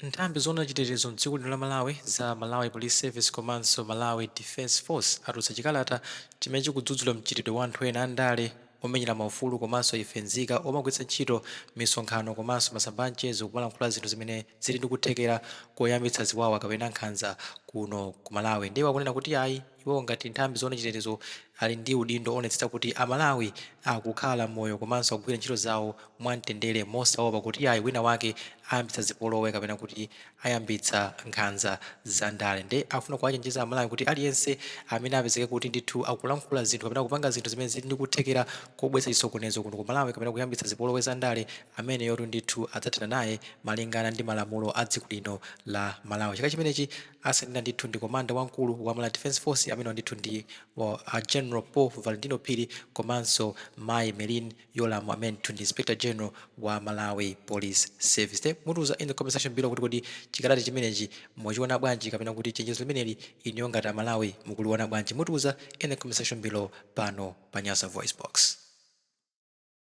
Nthambi zoona chitetezo mdziko lino la Malawi za Malawi Police Service komanso Malawi Defence Force atulutsa chikalata chimene chikudzudzula mchitidwe wa anthu ena andale, omenyera maufulu komanso ife nzika omagwiritsa ntchito misonkhano komanso masamba a mchezo kumalankhula zinthu zimene zili ndi kuthekera koyambitsa ziwawa kapena nkhanza kuno ku Malawi. Ndiye akunena kuti ayi, iwo ngati nthambi zoona chitetezo ali ndi udindo oonetsetsa kuti Amalawi akukhala moyo komanso akugwira ntchito zawo mwamtendere mosaopa kuti ayi, wina wake ayambitsa zipolowe kapena kuti ayambitsa nkhanza za ndale. Nde afuna kuwachenjeza Amalawi kuti aliyense amene apezeke kuti ndithu akulankhula zinthu kapena kupanga zinthu zimene zili ndi kuthekera kobweretsa chisokonezo kuno ku Malawi kapena kuyambitsa zipolowe za ndale, ameneyotu ndithu adzathana naye malingana ndi malamulo a dziko lino la Malawi. Chaka chimenechi asanena ndithu ndi commander wamkulu wa Malawi Defence Force, amene ndithu ndi a General Paul Valentino Phiri, komanso mayi Merlyne Yolamu, amene ndithu ndi Inspector General wa Malawi Police Service. Te mutiuza in the comment section below kuti kodi chikalata chimenechi muchiona bwanji, kapena kuti chenjezo limeneli inuyo ngati Amalawi mukuliona bwanji? Mutiuza in the comment section below pano pa Nyasa Voice Box.